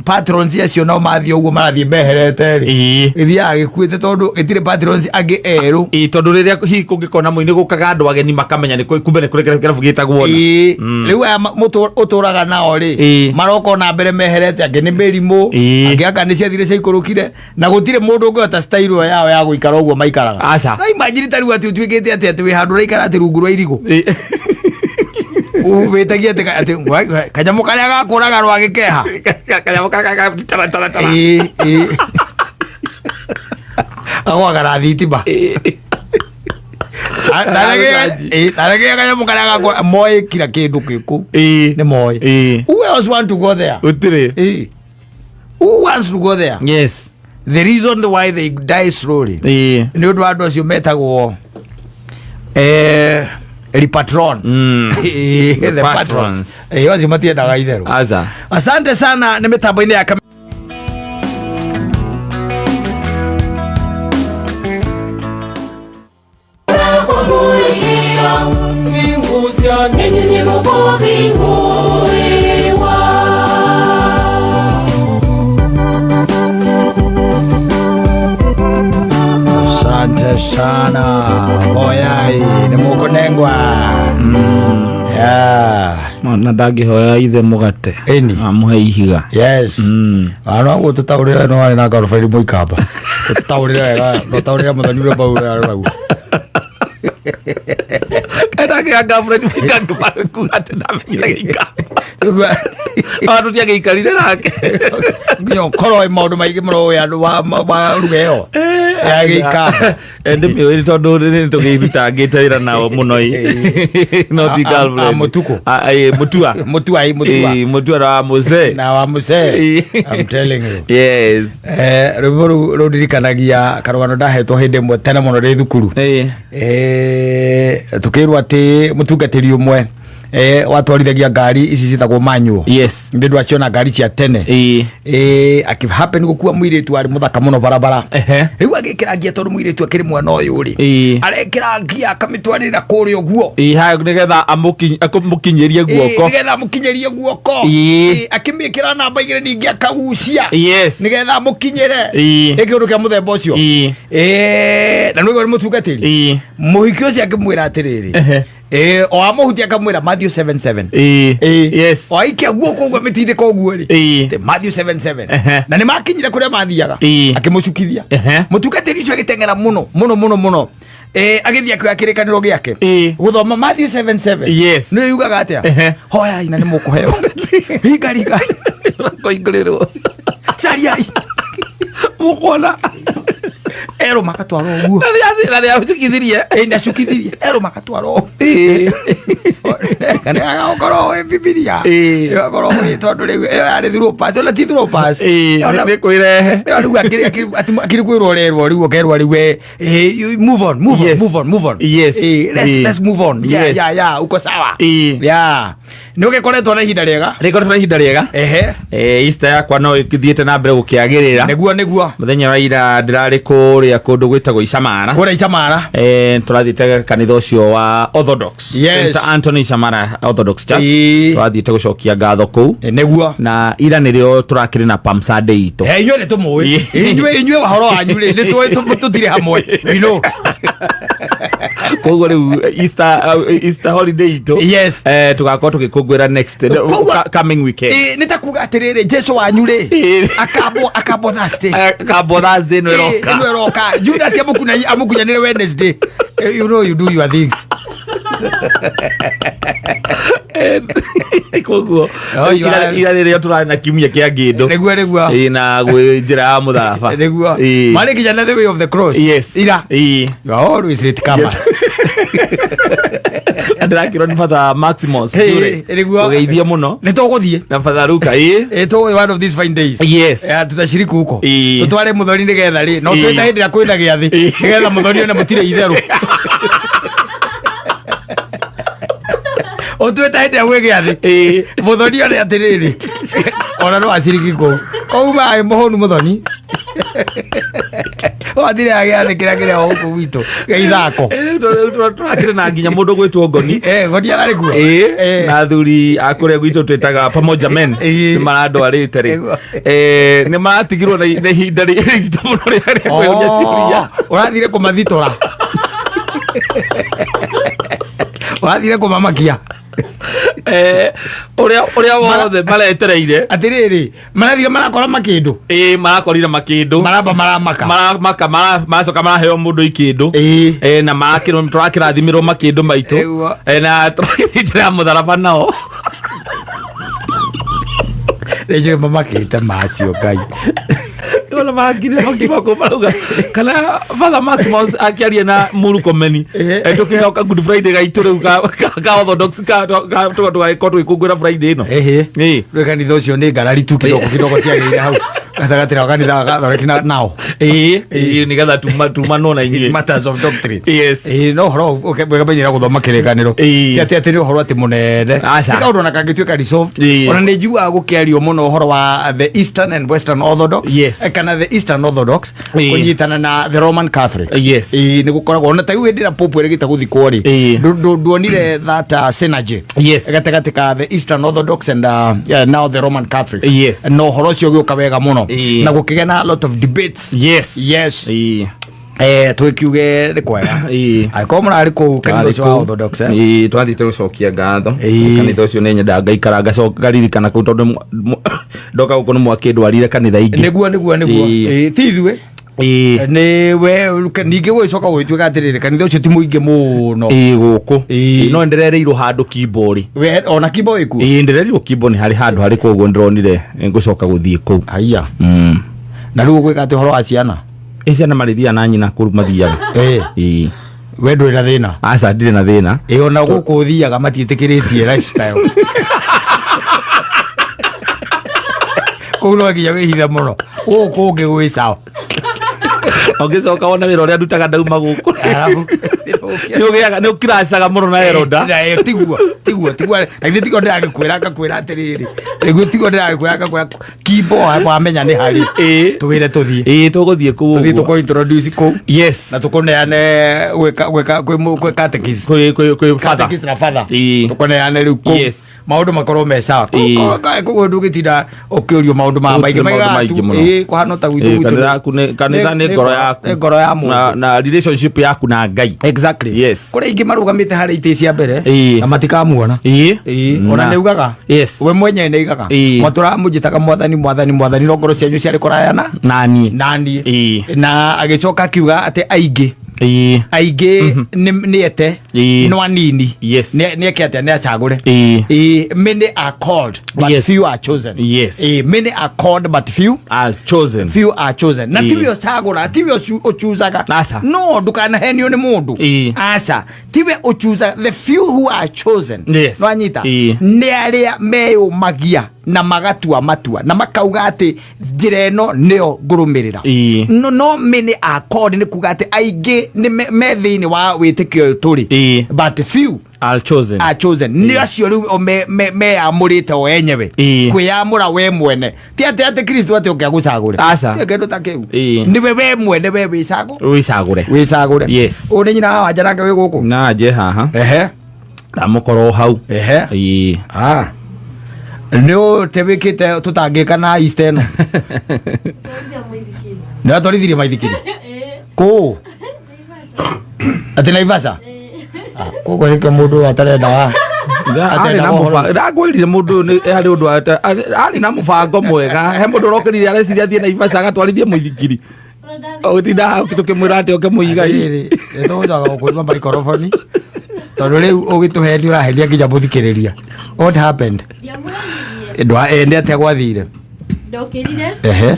patrons acio nao mathiĩ ũguo marathiĩ meherete rĩ Ĩĩ. gĩthiaga gĩkuĩte tondũ gĩtirĩ patrons angĩ erũ. Ĩĩ, tondũ rĩrĩa hihi kũngĩkona mũinĩ gũkaga andũ ageni makamenya nĩ kumbe nĩ kũrĩ kĩrabu gĩtagwo na. Ĩĩ, rĩu aya mũtũraga nao rĩ Ĩĩ. maroka ona mbere meherete, angĩ nĩ mĩrimũ, Ĩĩ. angĩ anga nĩ ciathire ciaikũrũkire na gũtirĩ mũndũ ũngĩhota style ĩyo yao ya gũikara ũguo maikaraga. Aca. No imagine ta rĩu atĩ ũtuĩkĩte atĩ wĩ handũ ũraikara atĩ rungu rwa irigũ, Ĩĩ. wĩtagie atĩ kanyamũ karĩa gakũraga rwagĩ keha. Kanyamũ tara tara tara. Ĩĩ, ĩĩ. Agwaga na thitima. Taregea kanyamũ karĩa gakũra moĩ kira kĩndũ gĩkũ. Ĩĩ. Nĩ moĩ. Ĩĩ. Who else want to go there? Gũtirĩ. Ĩĩ. Who wants to go there? Yes. The reason why they die slowly Ĩĩ. nĩ ũndũ wa andũ acio metagwo repatron. Ĩĩ, the The patrons. patrons. Ĩĩ, acio matiendaga itherũ. Aca. Asante sana nĩ mĩtambo-inĩ ya Asante sana, hoyai nĩ mũkũnengwa. Yeah. Na ndangĩhoya ithe mũgate Ĩni. amũhe ihiga. Yes. Ano guo tũtaũrĩre no warĩ na girlfriend mũikamba tũtaũrĩre wega, tũtaũrĩre mũthoni ũrĩa mbau ũrĩa aroragwo. Ndangĩoya girlfriend mũikamba kuga atĩ ndamenyire gĩikamba. Ona tũtiagĩikarire nake. Nginya ũkorwo wĩ maũndũ maingĩ mũno ũĩ andũ wa ruga ĩyo ya gĩikamba. Ndĩmĩũĩ tondũ nĩ tũgĩrutangĩte wĩra nao mũno ĩ. No ti girlfriend. A Mũtukũ. Ĩ, Mũtua. Mũtua, ĩ, Mũtua. Ĩ, Mũtua na wa mũzee. Na wa mũcee. Ĩ. I'm telling you. Yes. Rwĩmbo rũu rũndirikanagia karũgano ndahetwo hĩndĩ ĩmwe tene mũno ndĩ thukuru. Ĩ. Tukĩrwo atĩ mũtungatĩri ũmwe watwarithagia ngari ici ciĩtagwo manual. Yes. Ndĩ ndwaciona ngari cia tene. Ĩ. Akĩhappen gũkua mũirĩtu warĩ mũthaka mũno barabara. Ehe. Rĩu agĩkĩra ngia tondũ mũirĩtu akĩrĩ mwena ũyũ rĩ, Ĩ. arekĩra ngia akamĩtwarĩra kũrĩa ũguo. Ĩ, haya nĩgetha amũkinyĩrie guoko. Nĩgetha amũkinyĩrie guoko. Ĩ. Akĩmĩkĩra namba igĩrĩ ningĩ akagucia Yes. nĩgetha amũkinyĩre. Ĩ. Ĩ kĩũndũ kĩa mũthemba ũcio. Ĩ. Na nĩguo nĩ mũtungatĩri Ĩ. mũhiki ũcio akĩmwĩra atĩrĩrĩ, Ehe. o amũhutia akamwĩra Matthew 77. Ĩ. Yes. O aikia guoko ũguo amĩtindĩka ũguo rĩ. Ĩ. Atĩ Matthew 77. Ehe. Na nĩ makinyire kũrĩa mathiaga. Ĩ. Akĩmũcukithia. Ehe. Mũtungatĩri ũcio agĩteng'era mũno mũno mũno mũno, agĩthiĩ akĩoya kĩrĩkanĩro gĩake Ĩ. gũthoma Matthew 77. Yes. Nĩyo yugaga atĩa? Ehe. Hoyai na nĩ mũkũheo, ringa ringa, Kũingĩrĩrwo. cariai Mũkuona. Erũ magatwarwo ũguo. Na nĩ acukithirie. Ĩ, nĩacukithirie erũ magatwarwo ũguo. Ĩ. Kana agakorwo wĩ Bibilia. Ĩ. Ĩgakorwo wĩ tondũ rĩu ĩyo yarĩ through pass, ona ti through pass. Ĩ, Ona- nĩ kwĩrehe. ĩyo rĩu akĩrĩ kwĩrwo ũrerwo rĩu ũkerwo rĩu you move on, move on, Yes. move on, move on. Yes. Let's, Ĩ. let's move on. Yeah, Yes. yeah, uko sawa. Ĩ. Yeah. Nĩ ũgĩkoretwo na ihinda rĩega. Rĩkoretwo na ihinda rĩega. Ehe. Easter yakwa no ĩthiĩte na mbere gũkĩagĩrĩra. Nĩguo nĩguo. Mũthenya wa ira ndĩrarĩ kũrĩa kũndũ gwĩtagwo Icamara. Kũrĩa Icamara. Tũrathiĩte kanitha ũcio wa Orthodox. Yes. St. Anthony Icamara Orthodox Church. Ĩ. Tũrathiĩte gũcokia ngatho kũu. Nĩguo. Na ira nĩrĩo tũrakĩrĩ na Palm Sunday itũ. Inyuĩ nĩ tũmũĩ. Inyuĩ ũhoro wanyu rĩ nĩ tũĩ tũtirĩ hamwe. We know. Koguo rĩu Easter holiday itũ. Yes. Tũgakorwo tũgĩkũngũĩra next Koguo- coming weekend. Nĩ ta kuga atĩrĩrĩ, Jesu wanyu rĩ Ĩ. akambwo Thursday. Kambwo Thursday ĩno ĩroka. Ĩno ĩroka. Judas amũkunyanĩre Wednesday. You know you do your things. Koguo Oh, you are- ira rĩrĩa tũrarĩ na kiumia kĩa ngĩndũ. Nĩguo nĩguo. Ĩ, na gwĩ njĩra ya mũtharaba. Nĩguo. Ĩ. Marĩ nginya na the way of the cross. Yes. Ira. Ĩ. You are always late comer. Na ndĩrakĩrwo nĩ Father Maximus. Hey, Njure. nĩguo. Ũgeithio mũno. Nĩ tũgũthiĩ. Na Father Luka. Ĩ. Tũgũthiĩ one of these fine days. Yes. Tutashiriki huko. Ĩ. Tutware mũthoni nĩgetha rĩ no Ĩ. twĩta hĩndĩ ĩrĩa kwĩna gĩathĩ Ĩ. nĩgetha mũthoni one mũtirĩ itherũ. Ũtuĩte hĩndĩ ĩrĩa gwĩ gĩathĩ. Ĩ. Mũthoni one atĩrĩrĩ ona no aciriki kũu auma ĩ mũhũnu mũthoni. Wathire gĩathĩ kĩrĩa kĩrĩa gũkũ gwitũ gĩa ithako. Rĩu tũrakĩrĩ na nginya mũndũ gwĩtwo ngoni. Eh, ngoni ararĩ kuo. Ĩĩ, Eh. na athuri a kũrĩa gwitũ twĩtaga pamoja men Ĩĩ. nĩ marandwarĩte rĩ. Ĩguo. Nĩ maratigirwo na ihinda rĩritũ mũno rĩa kwĩyũria ciũria. Oh, ũrathire kũmathitũra, ũrathire kũmamakia. Ũrĩa wothe maretereire. Atĩrĩrĩ, marathire marakora makĩndũ. Ĩĩ, marakorire makĩndũ. Maramba maramaka. Maramaka, maracoka maraheo mũndũ ikĩndũ. Ĩĩ. Na tũrakĩrathimĩrwo makĩndũ maitũ. Ĩguo. Na tũrakĩthiĩ njĩra ya mũtharaba nao. Rĩnjũĩ mamakĩte macio ngai. Ona mangire makiuma kũ marauga kana Father Maximus akĩaria na Murkomen. Tũkĩheo ka Good Friday gaitũ rĩu ka Orthodox ka tũgagĩkorwo tũgĩkũngũĩra Friday ĩno. Ĩhĩ. Ĩĩ. Rĩu kanitha ũcio nĩ ngarari tu kidogo kidogo ciagĩire hau gatagatĩ ga kanitha ga Gathoreki nao. Ĩĩ, ĩĩ, nĩgetha tumanwo na inyuĩ. Matters of doctrine. Yes. Ĩĩ, no ũhoro ũkamenyera gũthoma kĩrĩkanĩro. Ĩĩ. Ti atĩ nĩ ũhoro atĩ mũnene. Aca. Nĩ kaũndũ ona kangĩtuĩka resolved. Ĩĩ. Ona nĩ njiguaga gũkĩario mũno ũhoro wa the Eastern and Western Orthodox. Yes. Kana the Eastern Orthodox Ĩĩ. kũnyitana na the Roman Catholic. Yes. Ĩĩ, nĩ gũkoragwo ona ta rĩu hĩndĩ ĩrĩa Pope erĩgĩte gũthikwo rĩ, Ĩĩ. nduonire that synergy Yes. gatagatĩ ka the Eastern Orthodox and yeah, now the Roman Catholic. Yes. Na ũhoro ũcio ũgĩũka wega mũno. Ĩĩ. Na gũkĩgĩa na a lot of debates. Yes. Yes. Ĩĩ. Twĩkiuge nĩ kwega. Ĩĩ. Angĩkorwo mũrarĩ kũu kanitha ũcio wa Orthodox, eh? Ĩĩ, twathiĩte gũcokia ngatho. Ĩĩ. Kanitha ũcio nĩ nyendaga ngaikara ngacoka ngaririkana kũu tondũ ndoka gũkũ nĩ mwakĩndwarire kanitha ingĩ. Nĩguo nĩguo nĩguo. Ĩĩ. Ĩĩ, ti ithuĩ. Ĩĩ. Nĩ we ningĩ gũgĩcoka gũgĩtuĩka atĩrĩrĩ, kanitha ũcio ti mũingĩ mũno. Ĩĩ, gũkũ. Ĩĩ. No ndĩrereirwo handũ Kimbo rĩ. We ona Kimbo wĩkuo? Ĩĩ, ndĩrerirwo Kimbo nĩ harĩ handũ harĩ koguo ndĩronire ngũcoka gũthiĩ kũu. Haiya. Na rĩu ũgwĩka atĩ ũhoro wa ciana? Ĩ, ciana marĩthiaga na nyina kũu mathiaga. Ĩĩ. Ĩĩ. We ndũrĩ na thĩna? Aca, ndirĩ na thĩna. Ĩĩ, ona gũkũ ũthiaga matiĩtĩkĩrĩtie lifestyle. Kũu no nginya wĩhithe mũno. Gũkũ ũngĩ gwĩ sawa. Ũngĩcoka wona wĩra ũrĩa ndutaga ndauma gũkũ. Arabu. Nĩ ũkiracaga mũno na eroda. Na ĩyo tiguo tiguo tiguo, na githĩ tiguo ndĩragĩkwĩra ngakwĩra atĩrĩrĩ, nĩguo tiguo ndĩragĩkwĩra ngakwĩra Kimbo wamenya nĩ harĩ. Ĩĩ. Tũwĩre tũthiĩ. Ĩĩ, tũgũthiĩ kũu Tũthiĩ ũguo. tũkũ introduce kũu. Yes. Na tũkũneane gwĩka gwĩka kwĩ catechist. Kwĩ father. Catechist na father. Ĩĩ. Tũkũneane rĩu kũu. Yes. Maũndũ makorwo me sawa. Ĩĩ. Koguo ndũgĩtinda ũkĩũrio maũndũ ma Gũtirĩ maingĩ maũndũ maigaga maingĩ tu mũno. ĩĩ kũhana ta gwitũ Ĩĩ, gwitũ kanitha yaku kanitha nĩ ngoro yaku. Nĩ ngoro ya mũndũ. Na relationship yaku na Ngai. Exactly. Yes. Kũrĩ aingĩ marũgamĩte harĩa itĩ cia mbere Ĩĩ. na matikamuona. Ĩĩ. Ĩĩ, ona nĩ ugaga. Yes. We mwenyewe nĩ ugaga. Ĩĩ. Mwatũraga mũnjĩtaga mwathani mwathani mwathani, no ngoro cianyu ciarĩ kũraya na Naniĩ. naniĩ. Ĩĩ. Na agĩcoka akiuga atĩ aingĩ Ĩĩ. aingĩ nĩ ete Ĩĩ. no anini. Yes. Nĩ eke atĩa? Nĩ acagũre. Ĩĩ. Ĩĩ, many are called but Yes. few are chosen. Yes. Ĩĩ, many are called but few Are chosen. few are chosen. Na Ĩĩ. tiwe ũcagũra, tiwe ũchuzaga. Aca. No ndũkanahenio nĩ mũndũ. Ĩĩ. Aca, tiwe ũchuzaga, the few who are chosen. Yes. Nwanyita Ĩĩ. nĩ arĩa meyũmagia na magatua matua na makauga atĩ njĩra ĩno nĩyo ngũrũmĩrĩra. Ĩĩ. No, no many are called nĩ kuga atĩ aingĩ nĩ me thĩinĩ wa wĩtĩkio ũyũ tũrĩ. Ĩĩ. But few Are chosen. are chosen. Nĩ acio rĩu o meyamũrĩte o enyewe. Ĩĩ. Kwĩyamũra we mwene, ti atĩ Kristo atĩ ũke agũcagũre. Aca. Ti kĩndũ ta kĩu. Ĩĩ. Nĩwe we mwene we wĩcagũ Wĩcagũre. wĩcagũre. Yes. Ũyũ nĩ nyina wa Wanja nake wĩ gũkũ. Na nje haha. Ehe. Ndamũkorwo hau. Ehe. Ĩĩ. Ah. Nĩ ũte wĩkĩte tũtangĩka na Easter ĩno? Nĩ watwarithirie maithikiri kũũ atĩ Naivasha? Koguo nĩkĩo mũndũ atarenda Arĩ na mũbango, ndagwĩrire mũndũ ũyũ harĩ ũndũ arĩ na mũbango mwega. He mũndũ ũrokĩrire areciria athiĩ Naivasha agatwarithie mũithikiri. Ũgĩtinda hau tũkĩmwĩra atĩ oke mũigai. Atĩrĩrĩ, nĩ tũgũcoka gũkũima maikoroboni tondũ rĩu ũgĩtũhenia ũrahenia nginya mũthikĩrĩria. What happened? Nĩ atĩa gwathire? Ndokĩrire Ehe.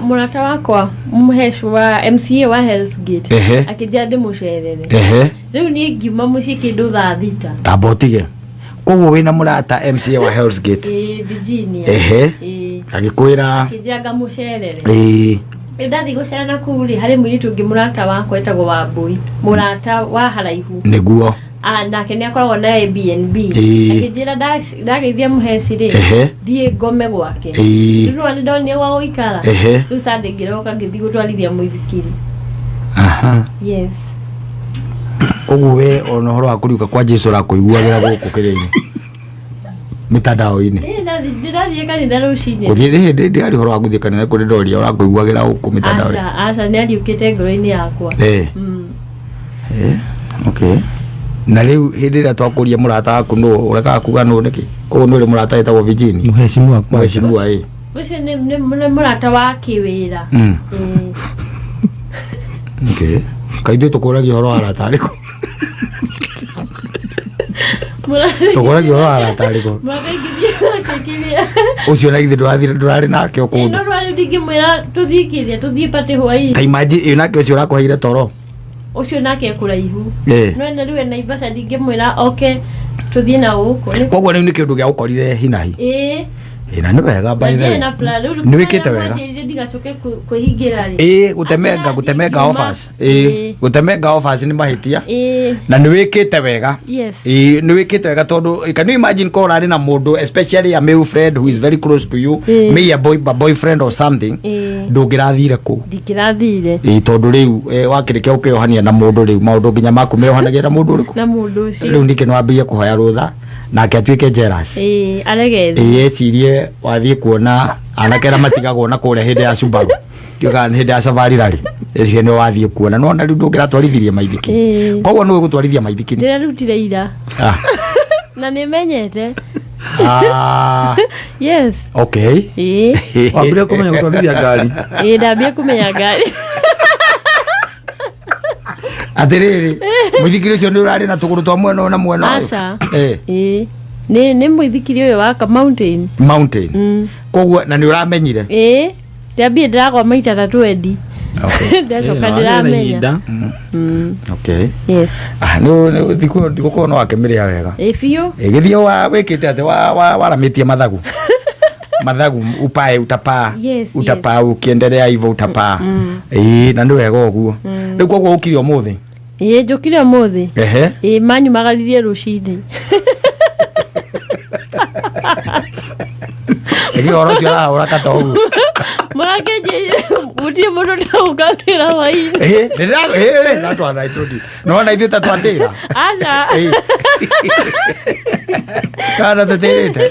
Mũrata wakwa mũhesh wa MCA wa Hell's Gate Ehe. akĩnjĩra ndĩmũcerere. Ehe. Rĩu niĩ ngiuma mũciĩ kĩndũ thaa 6. Tamba ũtige. Koguo wĩna mũrata MCA wa Hell's Gate? Ĩĩ, Virginia. Ehe. Ĩĩ. Agĩkwĩra? Akĩnjĩra ngamũcerere. Ĩĩ. Rĩu ndathiĩ gũcera na kũu rĩ, harĩ mũirĩtu ũngĩ mũrata wakwa etagwo Wambũi, mũrata wa haraihu. Nĩguo. Ah, nake nĩ akoragwo na Airbnb. Ĩĩ. Akĩnjĩra ndageithia mũheci rĩ, Ehe. thiĩ ngome gwake. Ĩĩ. Rĩu nĩ ndonire gwa gũikara. Ehe. Rĩu Sunday ngĩroka ngĩthiĩ gũtwarithia mũithikiri. Yes. Koguo we ona ũhoro wa kũriũka kwa Jesu ũrakũiguagĩra gũkũ kĩrĩa-inĩ, mĩtandao-inĩ? Ĩĩ, ndĩrathiĩ kanitha rũcinĩ. Gũthiĩ hĩndĩ ndĩarĩ ũhoro wa gũthiĩ kanitha, kũrĩ ndoria ũrakũiguagĩra gũkũ mĩtandao-inĩ. Aca, aca, nĩ ariũkĩte ngoro-inĩ yakwa. Okay, na rĩu hĩndĩ ĩrĩa twakũria mũrata waku nũ, ũrekaga kuga nũ nĩkĩ? Koguo nĩ ũrĩ mũrata wĩtagwo Virginia? Mheshimiwa kwanza. Mheshimiwa, ĩ. Ũcio nĩ mũrata wa kĩwĩra. Ĩĩ. Okay, kaithuĩ tũkũragia ũhoro wa arata arĩkũ? Tũkũragia ũhoro wa arata arĩkũ? Mũrata ingĩthiĩ nake kĩrĩa. Ũcio na githĩ ndũrathiĩ, ndũrarĩ nake o Ĩĩ, kũndũ? no rwarĩ ndingĩmwĩra tũthiĩ kĩrĩa, tũthiĩ party hwaĩ-inĩ. Ta imagine ĩ nake ũcio ũrakũheire toro. Ũcio nake e kũraihu. Ĩ. No ena rĩu e Naivasha, ndingĩmwĩra oke tũthiĩ na gũkũ. Koguo rĩu nĩ kĩũndũ gĩa gũkorire hinahi? Ĩĩ. Ĩ, na nĩ wega, by the way. Na plan rĩu. Nĩ wĩkĩte wega. Mwanjĩrire ndigacoke kwĩhingĩra rĩ. Ĩ, gũtemenga Atĩra gũtemenga ingiuma. offers, ĩ, gũtemenga offers nĩ mahĩtia. Na nĩ wĩkĩte wega. Ĩ, nĩ wĩkĩte wega tondũ can you imagine korwo ũrarĩ na mũndũ, especially a male friend who is very close to you, may a boyfriend or something, ndũngĩrathire kũu? Ndingĩrathire. Ĩ, tondũ rĩu wakĩrĩkia gũkĩohania na mũndũ, rĩu maũndũ nginya maku meohanagia na mũndũ ũrĩkũ? Na mũndũ ũcio. Rĩu ningĩ nĩwambĩrĩrie kũhoya rũtha nake atuĩke jealous. Ĩĩ, arege thĩ. Ĩ, ecirie wathiĩ kuona anake arĩa matigagwo na kũrĩa hĩndĩ ya Subaru. Ndiũĩ kana nĩ hĩndĩ ya Safari Rally, ecirie nĩ wathiĩ kuona nona rĩu ndũngĩratwarithirie maithikiri. Koguo nĩwe gũtwarithia maithikiri? Ndĩrarutire ira. Ah. Na nĩ menyete. Ah. Yes. Okay. Ĩĩ. Wambire kũmenya gũtwarithia ngari? Ĩĩ, ndambia kũmenya ngari. Atĩrĩrĩ, mũithikiri ũcio nĩ ũrarĩ na tũgũrũ twa mwena ũyũ na mwena ũyũ? Aca. Eh. Ĩĩ, nĩ mũithikiri ũyũ wa mountain. Mountain. Koguo na nĩ ũramenyire? Ĩĩ, ndambie ndĩragwa maita ta 20. Ndacoka ndĩramenya. Ihinda. Okay. Yes. Ah, nĩ thikũ thigũkũ no akĩmĩrĩa wega. Ĩĩ, biũ. Ĩ, gĩthiĩ wa wĩkĩte atĩ waramĩtie mathagu mathagu, upae utapaa. Utapaa, ukiendelea hivyo utapaa. Ĩĩ, na nĩ wega ũguo. Rĩu koguo ũkire ũmũthĩ? Ĩĩ, njũkire ũmũthĩ. Ehe. Ĩĩ, manyumagaririe rũcinĩ. Ĩgĩ ũhoro ũcio ũrahũra kata ũguo. Mũrakĩnjĩrire gũtirĩ mũndũ ndaũkagĩra hwaĩ-inĩ. Ĩĩ, ĩĩ, natwana itũndi nona ithuĩ ta twatĩra. Aca. Ĩĩ. Kana tũtĩrĩte.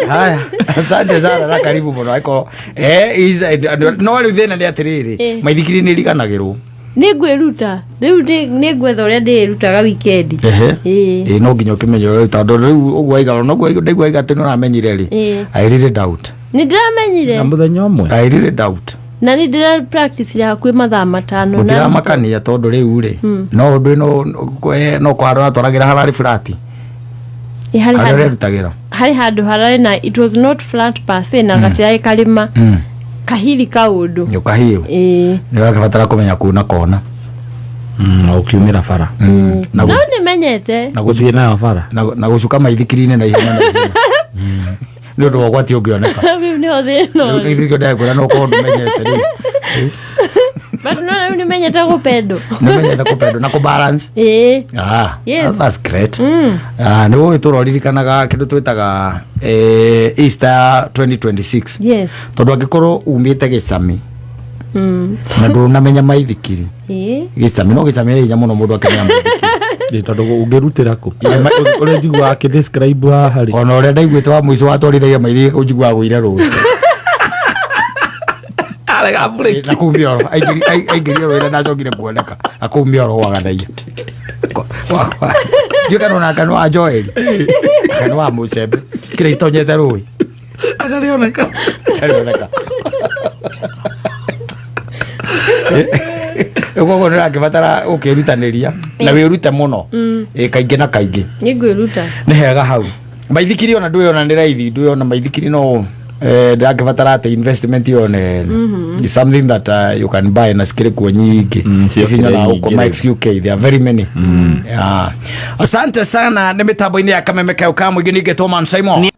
Haya, asante sana na karibu mũno. Akorwo no rĩu thĩna nĩ atĩrĩrĩ, maithikiri nĩ riganagĩrwo. Nĩ ngwĩruta rĩu, nĩ ngwetha ũrĩa ndĩĩrutaga wikendi. Ĩĩ. Ĩĩ, no nginya ũkĩmenye ũrĩa, tondũ rĩu ũguo waigara noguo ndaigua aiga atĩ nĩ ũramenyire rĩ. I really doubt. Nĩ ndĩramenyire. Na mũthenya ũmwe? I really doubt. Na nĩ ndĩra practice hakuhĩ mathaa 5. Gũtiramakania tondũ rĩu rĩ, no ũndũ ĩno no kwa harĩa ũratwaragĩra hararĩ flat? Ĩ, harĩ harĩa handũ ũrerutagĩra. Harĩ handũ hararĩ na it was not flat per se, na gatirarĩ karĩma kahiri kaũndũ. Nĩ ũkahiũ. Ĩĩ. Nĩ ũrakĩbatara kũmenya kuna kona. Ũkiumĩra bara. Na No nĩ menyete. Na gũthiĩ nayo bara. Na gũcuka maithikiri-inĩ na ihenya na ihenya nĩ ũndũ wa ũgwati ũngĩoneka. Rĩu nĩho thĩna Rĩu ũrĩ. ithikiri ndagĩkwĩra no ũkorwo ndũmenyete rĩu. But no rĩu nĩ menyete gũpendo. Nĩ ũmenyete kũpendo na kũbalance? Ĩĩ. Ah, Yes. that's great. Ah, nĩ gũgĩtũra ũririkanaga kĩndũ twĩtaga Easter 2026? Tondũ angĩkorwo umĩte gĩcami na ndũnamenya maithikiri, gĩcami no gĩcami nĩ hinya mũno mũndũ akĩmenya maithikiri. Ĩ, tondũ ũngĩrutĩra kũ ũrĩa njiguaga akĩdescribe haha rĩ? Ona ũrĩa ndaiguĩte wa mũico watwarithagia maithikiri kũu njiguaga gũire rũĩ. Arega breki. Na kũu mĩoro aingĩrire rũĩ na ndacokire kuoneka na kũu mĩoro gwaganaia ndiũ kana ona kana wa Joeli kana wa mũcembe kĩrĩa itonyete rũĩ. Atarĩoneka. Ndarĩoneka. Rĩu koguo nĩ ũrakĩbatara ũkĩrutanĩria na wĩrute mũno. Ĩ, kaingĩ na kaingĩ. Nĩ ngwĩruta. Nĩ hega hau maithikiri ona ndũĩ, ona nĩ raithi, ndũĩ ona maithikiri no ndĩrakĩbatara atĩ investment ĩyo nene. It's something that you can buy na cikĩrĩ kuo nyingĩ. Ciokire Ici nyonaga nyingĩ gũkũ rĩu. Mike's UK, there are very many. Yeah. Asante sana. Nĩ mĩtambo-inĩ ya kameme kau ka mũingĩ ningĩ Toman Simon.